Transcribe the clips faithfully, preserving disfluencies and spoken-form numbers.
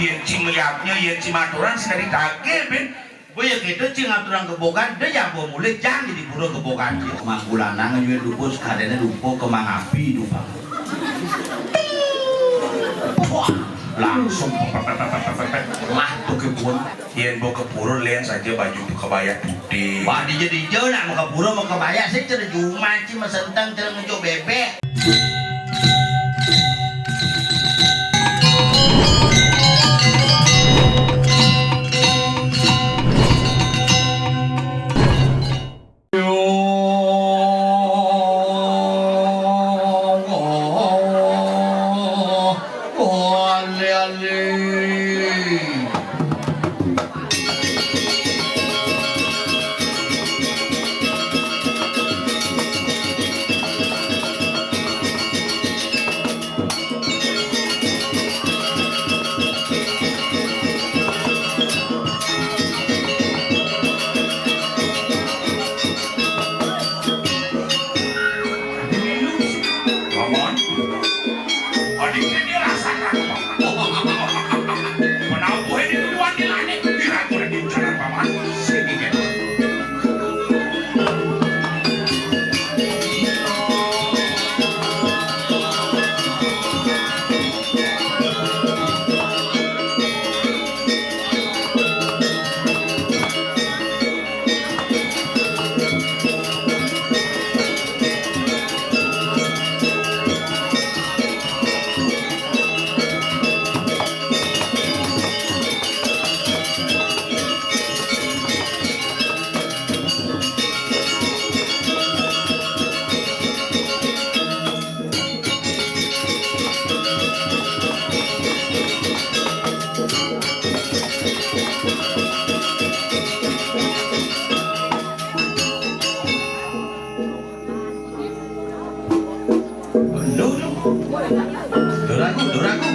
Yén cing liatnya, yén cing aturan sing dari dagé, Bin. Boya kéto cing aturan gebogan, da ya ba mulih jang jadi pura gebogan. Mang Kulanang nyuwun dupa sakadéné dupa ka Mang Abi dupa. Wah, langsung pepet, pepet, pepet, pepet. Lah, tuh kebun. Yén ba ka pura lén saja baju kebaya putih. Wah, dija-dija nak mau ka pura mau kebaya sih, cara jumat sih, mesenteng, cara ngejuk bebek. Paman, adiknya dia rasa. Menabuh ini duluan di langit, diragukan di jalan paman. Sini dia. Doraku, doraku.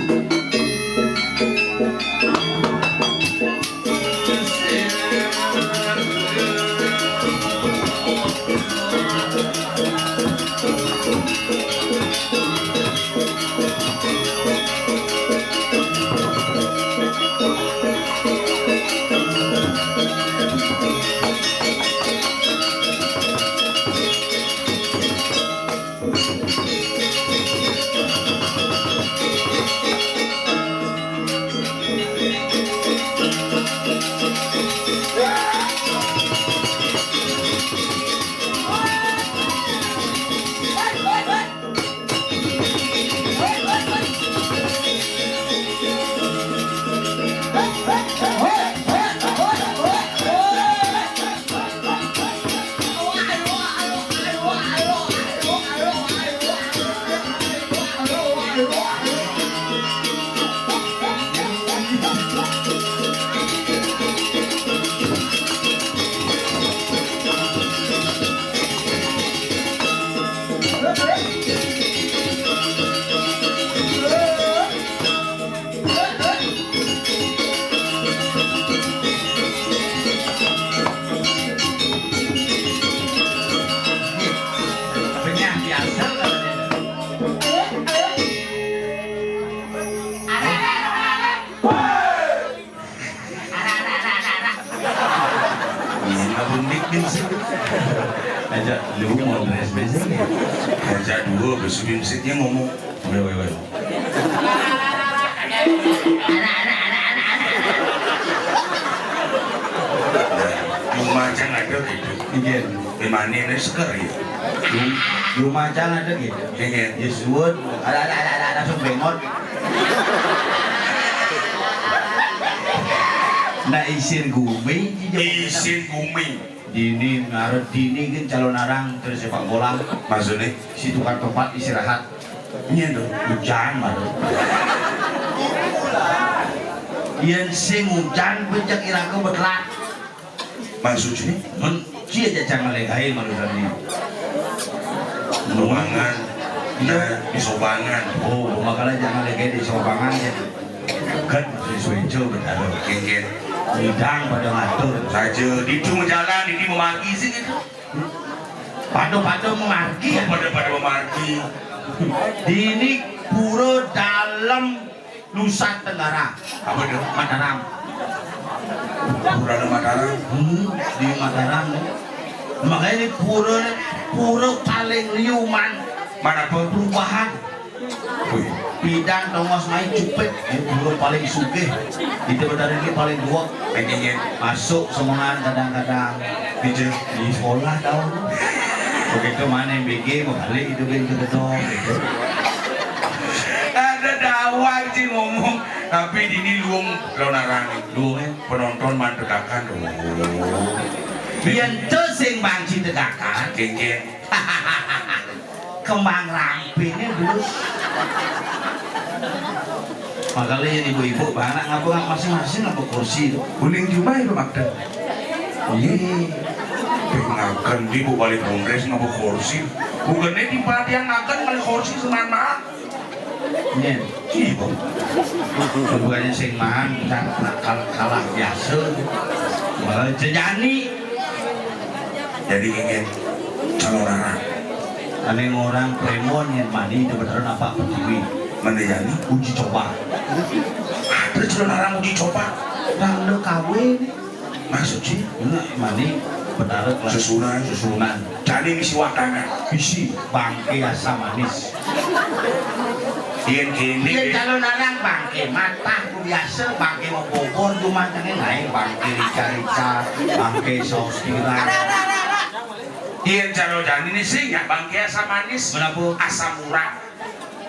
Ini ngabundik bin sih. Aja lu mau dress basic. Aja dua besi bin sih dia ngomong. Weh, weh, weh. Cuma aja ada gitu. Iya. Gimana ini seger ya? Lu, lu macan ada gitu. Iya. Ya suwun. Ada, ada, ada, ada, ada, langsung bengot. Nah, isin gumi, isin gumi. Dini ngaret dini gin calon arang terus sepak bola. Maksudnya? Si tukang tempat istirahat. Iya tuh. Hujan baru. Yen sing hujan becek iraku betlak. Maksudnya? Men, cia aja jangan legain maksudnya. Nuangan. Iya. Nah, di Sobangan. Oh, makanya jangan legain di Sobangan ya. Kan sesuai itu benar. Inggih. Ngidang pada ngatur. Saja di ujung jalan ini memargi sih gitu. Pada-pada memargi ya. Pada-pada memargi. Di ini pura dalam Nusa Tenggara. Apa itu? Mataram. Pura ada Mataram. Hmm, di Mataram. Makanya ini pura, pura paling liuman. Mana apa? Perubahan. Wih. Pidan tongos main cupet. Ini pura paling sugih. Kita Betara ini paling dua. Pengen masuk semuanya kadang-kadang. Gitu. Di sekolah tahu. Begitu mana yang B G mau balik itu kan ke gedong gitu. Ada dawang sih ngomong, tapi dini luung lonarang. Luung ya? Penonton man tegakan. Oh. Yen to sing bangci tegakan. Geng-geng. Kembang rampingnya dulu. Makanya yang ibu-ibu bana ngapa nggak masing-masing ngapa kursi itu? Uling jumah itu makta. Iya. Ngakan di bu balik kongres ngapa kursi? Bukannya di pelatihan ngakan balik kursi seman mah. Nyen. Iya, Bu. Bukannya sing man, kan kal- kalah biasa. Malah jejani. Jadi ingin calon anak. Ane orang Klemon yang mani itu beneran apa pertiwi. Mana jani? Uji coba. Ada calon anak uji coba. Nang lo kawin. Maksud sih? Enggak, mani. Beneran lah. Susunan. Susunan. Jani misi watangan. Bisi bangke asam manis. Yen kene. Yen calon anak bangke matah ku biasa, bangke mau bobor cuma tengah lain, bangke rica-rica, bangke saus tiram. Yen calon jani ini sih nggak bangke asam manis. Kenapa? Asam urat.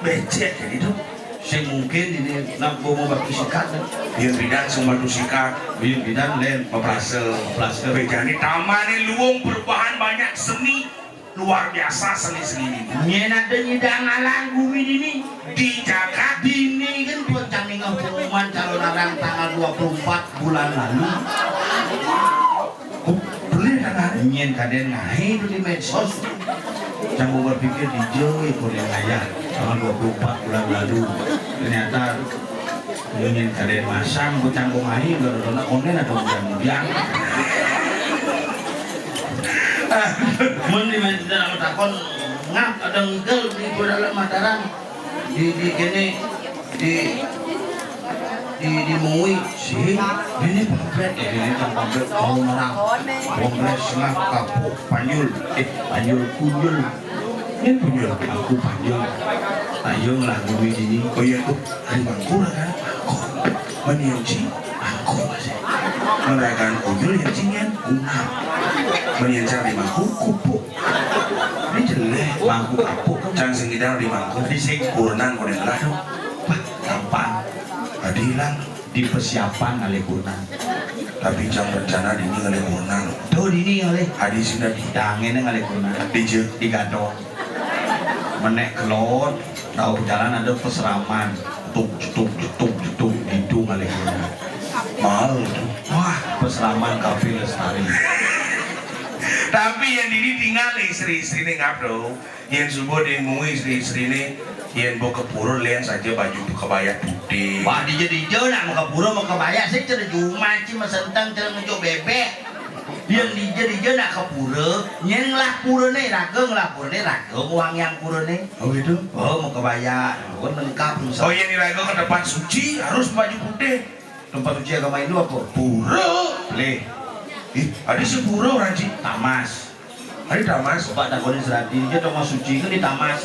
Becek jadi tuh. Sing mungkin ini nak mau batu sikat. Yen bidan sing batu sikat. Yen bidan len operasi. Operasi. Bejani tamane luwung perubahan banyak seni. Luar biasa seni-seni ini. Nyen ada nyidang alang bumi dini. Di Jakarta. Dini kan pun kami pengumuman calon anak tanggal dua puluh empat bulan lalu. Oh, bener kan? Nyen kaden ngahi itu di medsos. Jangan berpikir di jauh itu yang ayah. Tanggal dua puluh empat bulan lalu. Ternyata Ingin kalian masang, bu canggung ahi, udah nonton online atau udah mudian. Mun di mana takon ngap ada engkel di dalam Mataram di di kene di di di Mui sih ini pamflet ya ini kan pamflet tahun orang kongres ngap kapuk panjul eh panjul kunjul ini kunjul aku panjul ayo lah bumi ini oh iya tuh Ari mangku ragan aku. Menian ci aku masih. Meragan ujul ya cingan guna. Menian cari mangku kupu. Ini jelek mangku kapuk. Cang sing idang di mangku. Di sing kurenan kuning lah dong. Wah, gampang. Tadi hilang di persiapan kali kurenan. Tapi cang rencana dini kali kurenan. Tuh dini kali. Adi sudah di tangannya kali kurenan. Di je. Di gadong. Menek kelon. Tahu jalan ada peseraman, tuk cetuk cetuk cetuk hidung alih mahal tuh. Wah, peseraman kafe lestari. Tapi yang dini tinggal istri-istri nih ngap tuh. Yang subuh di mui istri-istri nih, yang bawa ke pura lian saja baju kebaya putih. Wah, dija dija nak mau ke pura mau kebaya sih cere juma ci mesenteng cere ngejuk bebek. Yang dija dija nak ke pura, nyen ngelah pura nih raga ngelah pura nih raga uang yang pura nih. Oh gitu? Oh, mau kebaya. Kan lengkap. Oh iya, nih raga ke tempat suci harus baju putih. Tempat suci agama Hindu apa? Pura. Leh. Ih, ada sepura orang cik. Tamas. Ada tamas. Coba takonin serati aja tempat suci kan di tamas.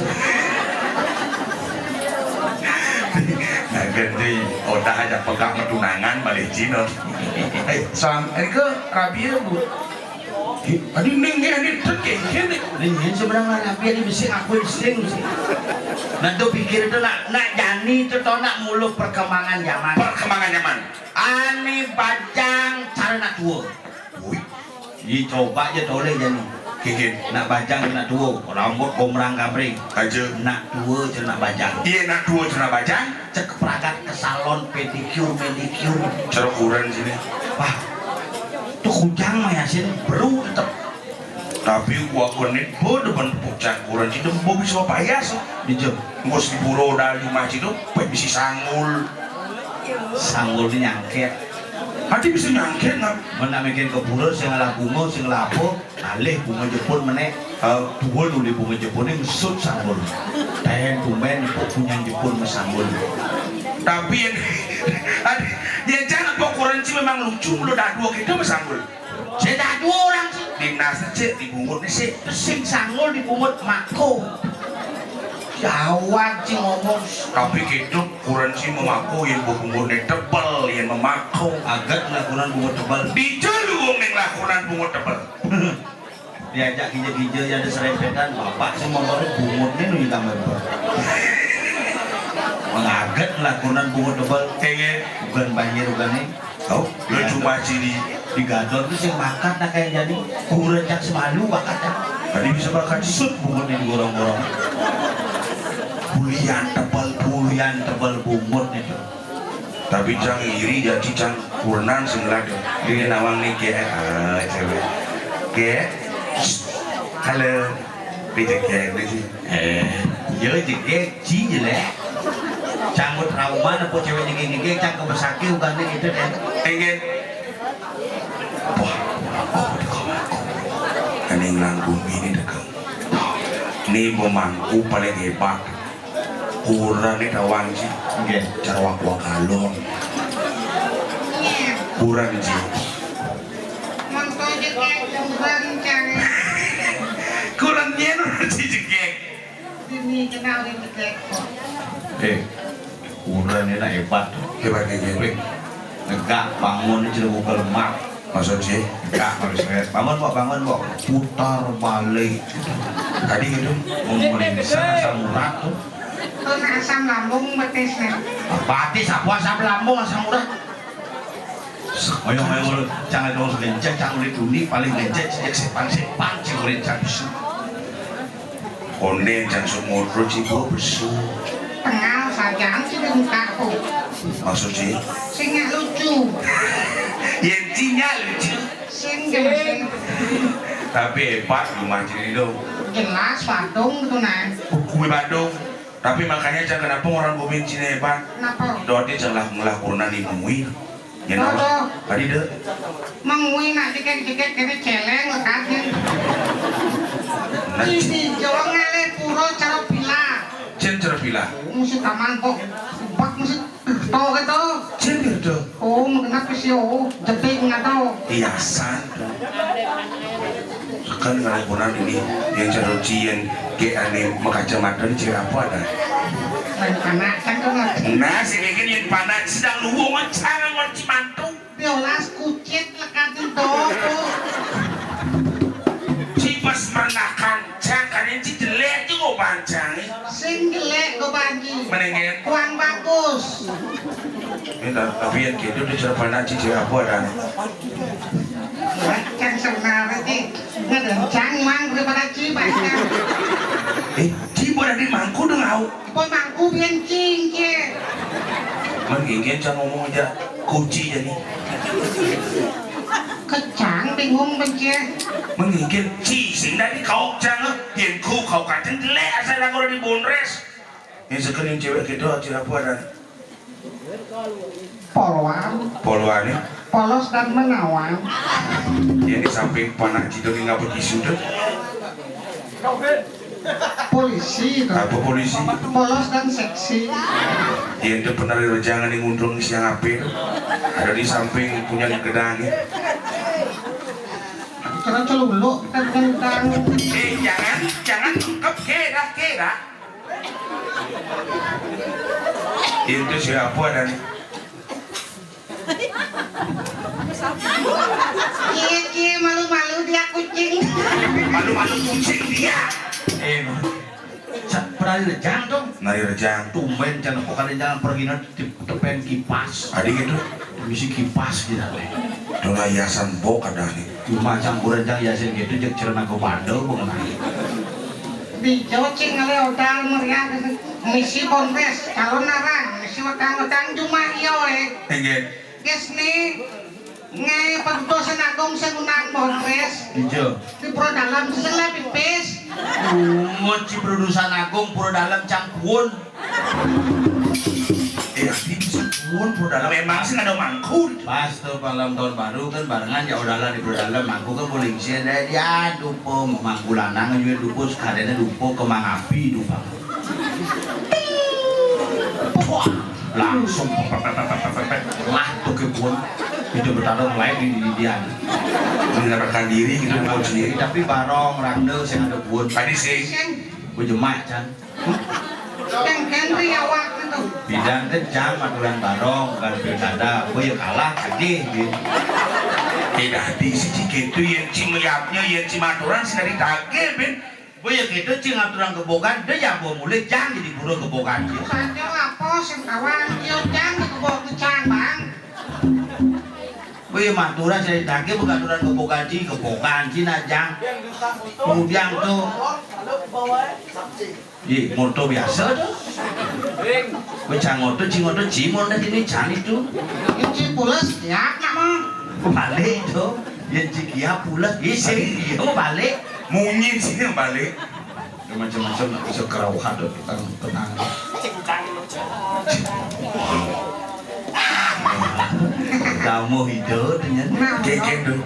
Nah, ganti otak aja pegang tunangan balik Cina. Eh, sam, ini ke rabi ya, Bu. Adi ning ngene tek kene. Ning ngene sebenarnya rabi ini bisa aku sing sih. Nah tuh pikir itu nak nak jani itu tau nak muluk perkembangan zaman. Perkembangan zaman. Ani bajang cara nak tua. Wih. Dicoba aja toleh jani. Kikit. Nak bajang nak tua, rambut gombrang gambring. Aja. Nak tua cara nak bajang. Iya nak tua cara nak bajang. Cek peragat ke salon pedicure manicure. Cara kuran sini. Wah. Tuh kujang mah yasin beru tetep. Tapi gua kenit bo depan tepuk cangkuran sini bo bisa payas. Di jam. Ngos di pura dari masjid tuh pe bisi sanggul. Sanggul ini nyangket. Hati bisa nyangket nggak? Mana bikin ke pura sing ngalah bunga sing ngalah apa? Alih bunga Jepun menek. Eh, dua nuli bunga Jepun ini mesut sanggul. Tahan tumben kok punya Jepun mesanggul. Tapi yén, yén jan apa kurenan ci memang lucu, mula dadua kéto masanggul. Sing dadua orang sih. Dinas cék dibungut né sih. Sing sanggul dibungut mako. Jawab ci ngomong. Tapi kéto kurenan ci memako yén bebungut né tebel yén memako. Aget lah kurenan bungut tebel. Dija luung ning lah kurenan bungut tebel. Diajak gija-gija ya ada serempetan, bapak sih motornya bungut né nunjuk gambar. Mengaget lah kurenan bungut tebel. Iya. Bukan banjir, bukan né. Oh, lu cuma sini. Di Gador tuh sing bakat nah kayak jadi. Kurenan cak semalu bakat ya. Tadi bisa bakat sut bungut né digorong-gorong. Bulian tebel, bulian tebel bungut né. Tapi cang iri jadi cang kurenan sing lado. Ini nawang nih, Gék. Ah, cewek. Gék. Halo. Pi jegég né sih. Eh, yo jegég, ci jelek. Canggut trauma apa cewek jegég-jegég, cang ke besakit ugané itu deh. Enggak. Wah, oh, dekat aku. Aning langgung ini dekat. Ini pemangku paling hebat. Kurenan né tawang ci. Nggih. Cara wak-wak galon. Kurenan ci. Mangko jegég kurenan cang. Kurenan nyén ci jegég. Dini kenal di jegég kok. Eh, kurenan né hebat. Hebat, hebat. Wih, negak bangun ci buka lemak. Maksud sih? Enggak, maksud saya. Bangun, Mbok, bangun, Mbok. Putar balik. Tadi gitu. Memeriksa asam urat tuh. Terus asam lambung batisnya. Batis apa asam lambung, asam urat? Ayo, ayo, ayo, jangan dong, lenceng, jangan ulit-ulit, paling lenceng, sejak sepan-sepan, sing ulit, jangan bisu. Koné jan sumodro cibo besu. Tengal sajang sing mukaku. Maksud sih? Sing nyak lucu. Yén ci nyak lucu. Sing jelas. Tapi hebat rumah ci né dong. Jelas Badung gitu nah. Kuwi Badung. Tapi makanya cang kenapa orang bumi ci né hebat? Kenapa? Dodé cang lah ngelah kurenan di bumi. Yén awak tadi deh. Mengwi nak jegég-jegég kéné céléng lekasé. Nah, ci- Jawa ngalih pura cara pilah. Cén cara pilah. Mesti taman kok. Bak mesti to gitu. Cén gitu. Oh, mengenat ke sio, jepit ngato. Hiasan. Kan ngalih kurenan ini yang cara ujian ke ané makacamata ini céwék apa ada? Lain panak kan tuh. Nah, sing iki yén panak sedang luwung cang ngon cimantu. Piolas kucit lekat itu. Cipes mernakan cang kan ci jelek juga pancang. Sing jelek go banci. Mendingan. Kurang bagus. Ini tapi yang gitu di cerpen aja sih apa dan. Kan sebenarnya sih ngedencang mang daripada ci banyak. Eh, ci pada di mangku dong au. Pun mangku bian cing ci. Mendingan cang ngomong aja kunci jadi. Kecang bingung benci. Mendingan ci sing dari kau cang yang ku kau kacang jelek asal aku di bondres. Yang sekering cewek gitu aja apa dan. Poloan. Poloan ya? Polos dan menawan. Ya di samping panak cidok ngapa tisu tuh? Polisi itu. Apa polisi? Polos dan seksi. Ya itu penari rejangan yang ngundrung siang apir. Ada di samping punya gedang ya. Kena celuluk kan kentang. Eh jangan jangan lengkap kira kira. Itu siapa dan Cie cie malu-malu dia kucing. Malu-malu kucing dia. Eh, pernah rejang dong. Nari rejang. Tumben jangan kok kali jangan pergi nanti tepen kipas. Adi gitu. Misi kipas gitu. Dona hiasan bok ada nih. Cuma campur aja hiasan gitu cek cerna ke bandel mengenai. Di Jawa cing ngale odal meriah misi ponpes calon narang misi wetang-wetang cuma iyo eh. Enggak. Guys nih ngai perdosan agung sing unang ponpes. Iya. Di pro dalam sing lebih pes. Umut si produsan agung pro dalam cangkuan. Eh, aku bisa pun, bro. Dalam emang sih ada mangku. Pas tuh malam tahun baru kan barengan ya udah lah di bro dalam mangku kan paling sih ada dia dupo mangku lanang juga dupo sekaliannya dupo kemang api dupo. Wah. Langsung pepet, pepet, pepet, pepet, lah tuh ke buun. Ida Betara mulai di didian. Menyerahkan diri gitu, buun sendiri. Tapi barong randa sing ada buun. Tadi sing. Bejemak, Cang. Yang Henry awak itu. Bidang kencang aturan barong, bukan pilkada. Apa ya kalah lagi, gitu. Tidak di siji gitu, yang ci melihatnya, yang ci maturan, sing dari daging, bin. Boya kéto, cing aturang gebogan, da ya bo mulih, jang jadi pura gebogan. Saja apa sing kawan, yo jang di gebog cang, Bang. Boya maturan, saya daging bukan aturan gebogan, ci gebogan, ci nah, jang. Kemudian tuh, iya, moto biasa tuh. Wis jang ngoto, ci ngoto, ci mau nanti ini jang itu. Ini pules, ya, nak mau. Balik tuh, ya, ci kia pules, iya sih, iya mau balik. Munyi sih yang balik. Ya, macam-macam nak bisa kerauhan tuh, tenang, tenang. Kamu hidup dengan Nah, Keken tuh.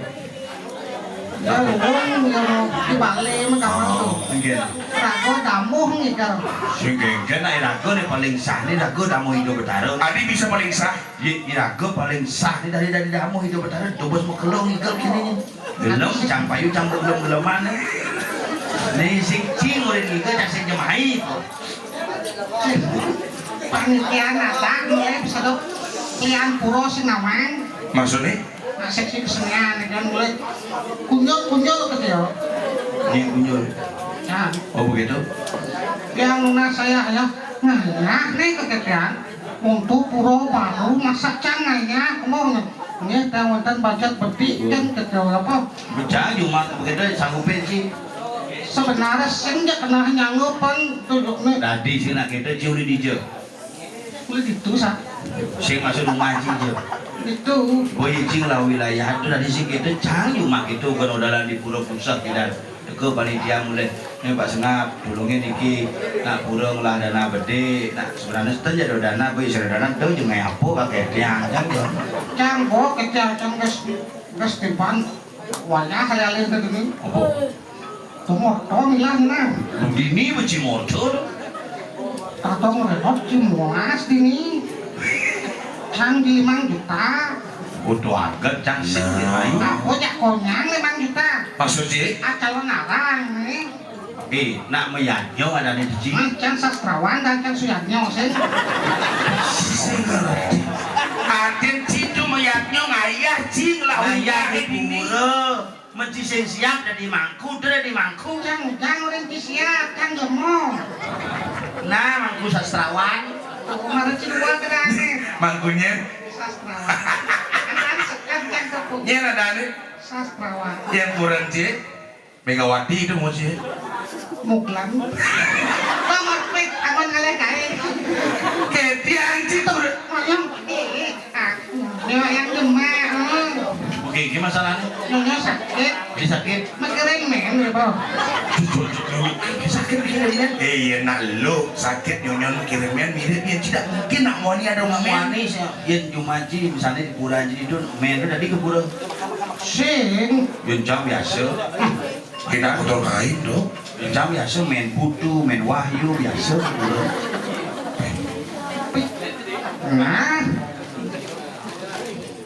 Ya, wong ya mau dibalik mah kawan tuh. Oh, nggih. Rago damuh ngikel. Sing keken ae rago nek paling sah nih rago damuh Indo Betara. Adi bisa paling sah. Ye, rago paling sah nih dari, dari damuh Indo Betara. Dobos mekelo ngikel kene nih. Gelem cang payu cang gelem-geleman. Nih sing cing urip ngikel cang sing jemai. Panitia nata mulai bisa dok lian pura sing nawang. Maksudnya? Asik sih kesenian, kan mulai kunjul-kunjul ke dia. Ini kunjul. Ya. Oh, begitu? Yang lunas saya, ya. Nah, ya, nih keketean. Untuk pura baru masa cang ngayah, ngomong. Nggih, tang wonten bajak bedik, kan, keketean apa? Bejang, cuma begitu, sanggupin sih. Sebenarnya sing dia kena nyanggupan duduknya. Tadi sih nak kita cium di dija. Kulit itu, Sa. Sing masuk rumah cing je. Itu. Oh, iya, cing lah wilayah itu tadi sih kita cang cuma gitu kan udah di pura pusat tidak. Teka panitia mulai. Ini Pak Sengap, tulungin niki nak pura ngelah dana bede, nak sebenarnya setan jadi dana, boy, sudah dana tuh jangan apa pakai tiang, cang je. Cang, bo, kecil, cang, gas, gas timpang. Wayah saya lihat tadi. Apa? Tong oto milah nah. Dini beci motor. Tatong renov ci molas dini. Cang di limang juta. Utuh aget cang sing di mayu. Apa cak konyang limang juta? Maksud sih? Ah, calon arang nih. Eh, nak meyadnyo ada nih di cing. Cang sastrawan dan cang suyadnyo sih. Sing ngerti. Aden citu meyadnyo ngayah cing lah ngayah ini. Menci sing siap dadi mangku, tu dadi mangku. Cang, cang urang ci siap, cang jemo. Nah, mangku sastrawan. Aku mara ci dua kedane. Mangkunya? Sastrawan. Kan sekat cang tepuk. Nya nadane? Sastrawan. Yang kurang, Cik? Megawati itu mau, Cik. Muglan. Kok ngepit, aman ngalih kae. Ketiang, Cik, tuh. Mayang. Eh, Dewa yang demak. Oke, gimana masalahnya? Nyonya sakit. Dia sakit. Mikirin men, ya, Bang. Jujur, jujur. Sakit mikirin men. Eh, iya, nak lo sakit nyonya mikirin men, mirip ya tidak mungkin nak mau ada men. Manis ya. Yen cuma ji misalnya di pura ji itu men itu tadi ke pura. Sing. Yen jam biasa. Kena kotor kain tuh. Jam biasa main putu, main wahyu biasa. Nah,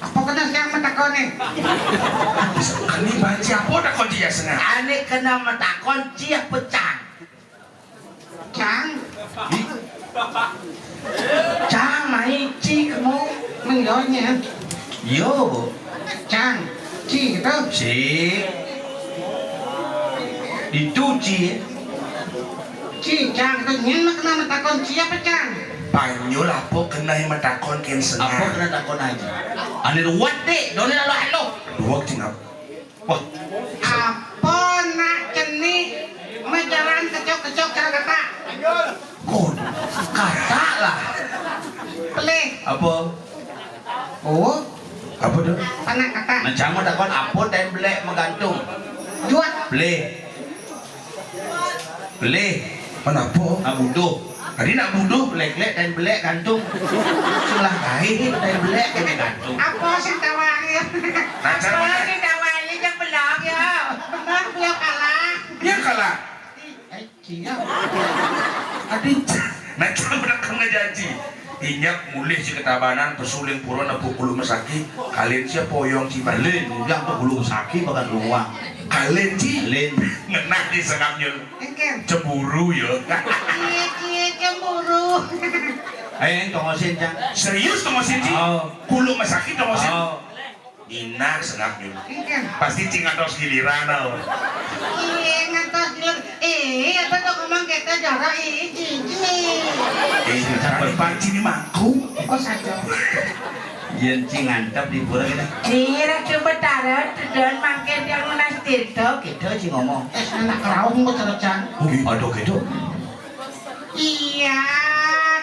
apa kena siang metakon nih? Kami banci apa takon dia sengah? Ane kena metakon cia pecang. Cang. Cang, mai ci kemu. Menggonya. Yo. Cang. Ci gitu. Ci. Itu ci. Ci, cang. Itu nyen mah kena metakon ci apa cang? Panyul apa kena yang metakon ken sengah? Apa kena takon aja? Ane ruwet dek. Done lalu alo. Ruwet cingap. Wah. Apa nak cenik mejalan kecok-kecok cara kata? Kon, kata lah. Pelih. Apa? Oh. Apa tuh? Anak kata. Nah, jangan takon apa dan belek menggantung. Juat. Pelih. Pelih. Kenapa? Nak buduh. Tadi nak buduh, belek-belek, dan belek gantung. Sebelah kain, dan belek, dan gantung. Apa sih tawa ya? Macam apa mana? Sih tawa ya, yang belang ya? Benar, dia kalah. Dia kalah. Eh, iya. Tadi, nak kamu nak kena janji. Inyap mulih ci ka Tabanan, pesu ling pura nepuk gulu mesaki, kalin ci poyong ci balik. Kalin, ujang tuh gulu mesaki bakal luang. Kalin ci. Kalin. Ngenah di sengap nyul. Engken. Cemburu ya. Cie, cie, cemburu. Eh, tongosin, Cang. Serius tongosin ci? Oh. Gulu mesaki tongosin. Oh. Dinar sengap nyul. Iya. Pasti ci ngantos giliran, oh. Iya, ngantos giliran. Eh, apa tuh ngomong kita jorok, eh, cincin. Eh, sabar, Pak, sini mangku. Oh, saja. Yen ci ngantep di pura kita. Iya, Ratu Betara, tuduhan mangkin yang lunas tirta, gitu ci ngomong. Eh, anak kerauh mau cerecan. Oh, aduh, gitu. Iya,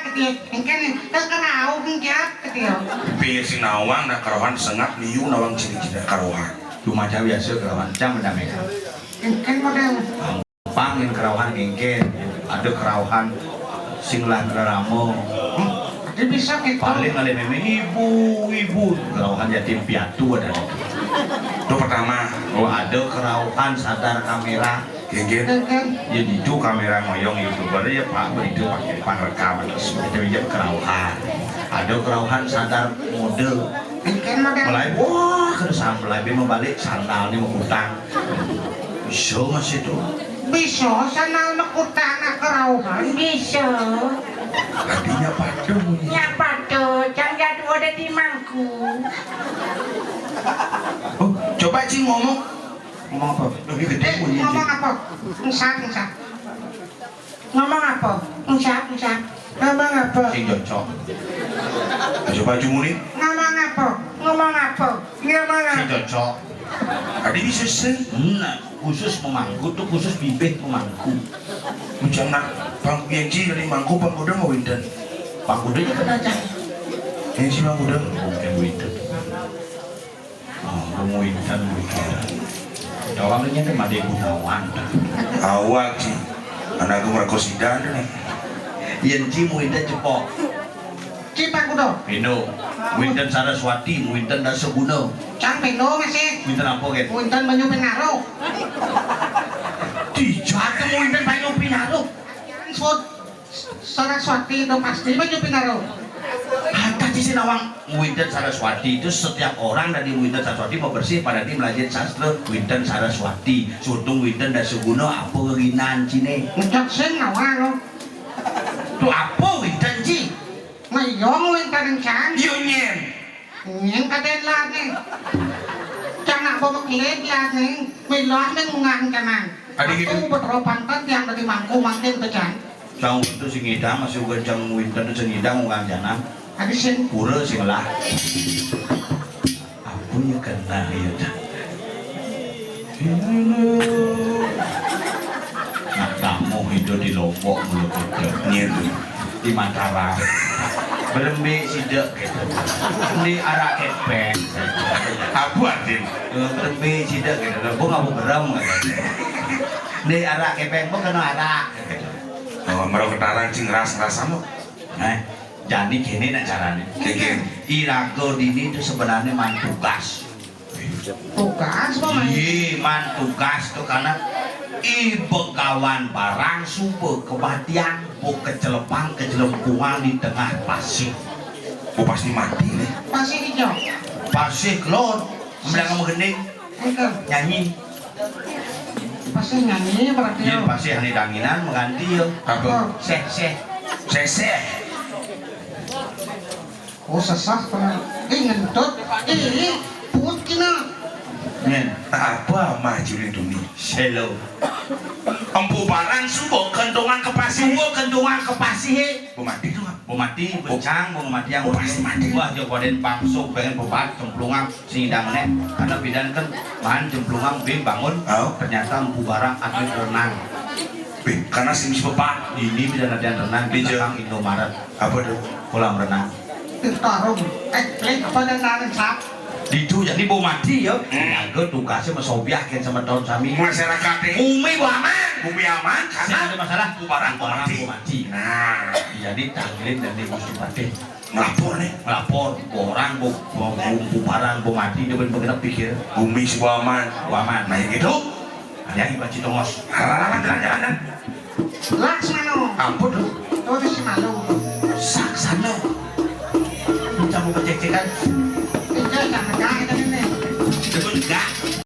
ketiak. Engken, engken kerauh, engken, ketiak. Pir sing nawang, nak kerauhan sengap liu nawang ciri-ciri kerauhan. Cuma aja biasa kerauhan, cang benda mereka. Engken model. Pangin kerauhan engken, ada kerauhan sing lah ramo. Hmm, ada bisa gitu. Paling ada memang ibu-ibu kerauhan yatim piatu ada. Itu pertama. Oh, ada kerauhan sadar kamera. Genggen. Genggen. Ya, ditu kamera ngoyong YouTuber ya, Pak, begitu pakai pangrekam terus itu ya kerauhan. Ada kerauhan sadar mode. Genggen model. Mulai wah, kena sambel lagi mau balik sandal nih mau utang. Bisa masih tuh. Bisa sandal mau utang nak kerauhan. Bisa. Tadinya patung. Ya patung, jangan jatuh ada di mangku. Oh, coba Ci ngomong. Ngomong apa? Lebih gede. Eh, bunyi ngomong apa? Engsat, engsat. Ngomong apa? Engsat, engsat. Ngomong apa? Sing cocok. Coba Jumuni. Ngomong apa? Ngomong apa? Ngomong apa? Sing cocok. Tadi bisa sih. Nah, khusus pemangku tuh khusus bibih pemangku. Ucap nak pang biyen Ci dari mangku pangkuda mau winten. Pangkuda aja kena cah. Yang si pangkuda. Bukan winten. Oh, kamu intan begitu. Jawabnya kan ada Gunawan. Awak Ci. Anak aku mereka sidan nih. Yen Ci mu intan cepok. Ci Pak Kudo. Pino. Winten Saraswati, winten Dasaguna. Cang Pino masih. Winten apa, Ken? Winten Banyu Pinaruh. Dijak kamu winten Banyu Pinaruh. Sud. Saraswati itu pasti maju pinaro. Kata Cici Nawang, Winten Saraswati itu setiap orang dari Winten Saraswati mau bersih pada di melajari sastra Winten Saraswati. Sutung Winten Dasuguna apa keginan cine? Ngejak sing nawang. Tuh apa Winten Ci? Ngeyong Winten Cang. Yo nyen. Nyén kadén lané. Canak bo mekelé lané, milah nang mungah canan. Adi gitu. Aku betro pantan tiang dadi mangku mangkin pecan. Cang itu sing ngidang masih uga cang winten sing ngidang mungah canan. Adi sing pura sing lah. Apa ya kena ya, Cang? Nak kamu hidup di Lombok mulu gitu. Ngitu. Di Mataram. Berembe sida gitu. Di arak kepeng. Apa artin? Berembe sida gitu. Lha bu ngapu berem gitu. Di arak kepeng bu kena arak gitu. Oh, mereka ketaran sing ras-rasan lo. Eh, jadi gini nak caranya. Gini. Iraga dini itu sebenarnya man tugas. Tugas apa, Mas? Iya, man tugas tuh karena i begawan barang suba kematian, bu kecelepang, kecelempungan di tengah pasir. Bu pasti mati nih. Pasir hijau. Pasir kelon, bilang kamu gending. Enggak. Nyanyi. Pasir nyanyi berarti. Iya, ya. Pasir hani danginan mengganti ya. Apa? Seh, seh. Seh, seh. Oh, sesah pernah. Ih, ngentut. Ih, put kina. Nyen, apa mah Juli Tuni? Selo. Empu barang subo kentungan ke pasir. Subo kentungan ke pasir. Bu mati tuh, Bu mati, bencang, Bu mati yang Bu pasti mati. Wah, dia koden bangso pengen bebat cemplungan sing idang nek. Karena bidan kan bahan cemplungan bim bangun. Oh. Ternyata empu barang atlet renang. Bih, karena sing bebat. Ini bidan latihan renang di Indomaret. Apa tuh? Kolam renang. Taruh. Eh, klik apa dan narik sap? Ditu jadi Bu mati ya. Hmm. Jaga tugasnya mesobiah kan sama tahun sami. Masyarakat. Bumi Bu aman. Bumi aman karena ada masalah. Bu barang Bu mati. Bu mati. Nah, jadi tanglin dan di Gusti Patih. Ngelapor nih. Ngelapor, orang Bu, Bu, Bu, Bu barang Bu mati dia bergenap pikir. Bumi si Bu aman. Bu aman. Nah, yang gitu. Ada yang baca tongos. Halaman jalan-jalan. Laksmana. Ampun lu. Tuh di si malu. Saksana. Cek-cekan. Enggak, enggak, enggak, kita ini. Cuma enggak.